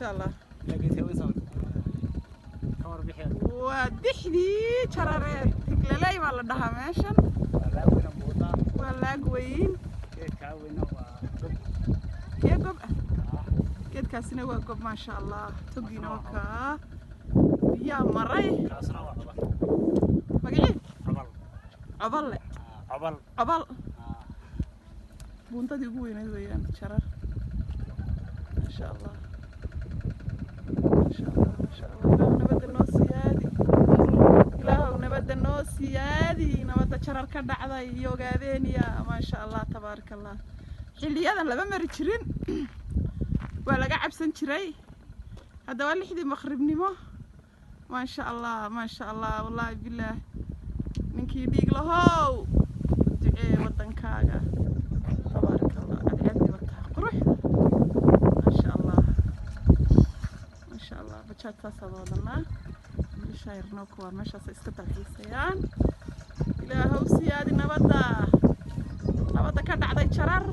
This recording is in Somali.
Maasha Allah. Laakiin weyn sawir ka warbixi. Waa dixdii Jarareed, Higlaley baa la dhahaa meeshan. Waa laag weyna buuda. Waa laag weyn. Geedkaa weyna waa gob. Kee gob ah? Geedkaasina waa gob, maasha Allah. Togiina waa kaa biyaa maray. Kaasna waa cobal. Magacii? Cobal. Coballe. Cobal. Cobal. Buundadii ugu weyneyd weeyaan Jarar. Maasha Allah, maasha Allah, maasha Allah. Ilaahu nabadda noo siyaadi, Ilaahow nabadda noo siyaadi, nabadda Jarar ka dhacday iyo Ogaadeeniya. Maasha Allah, tabaaraka Allah. Xilliyadan lama mari jirin, waa laga cabsan jiray. Hadda waa 6dii maqribnimo. Maasha Allah, maasha Allah. Wallaahi bilaah, ninkii dhiig lahow, ducee waddankaaga. Tabaaraka Allah. Cadceeddii wataa quruxda. Maasha Allah, maasha Allah. Bajaajtaasaan wadanaa. Wiilashaa yarnoo kuwaa meeshaasay iska dalxiisayaan. Ilaahow siyaadi nabadda, nabadda ka dhacday Jarar.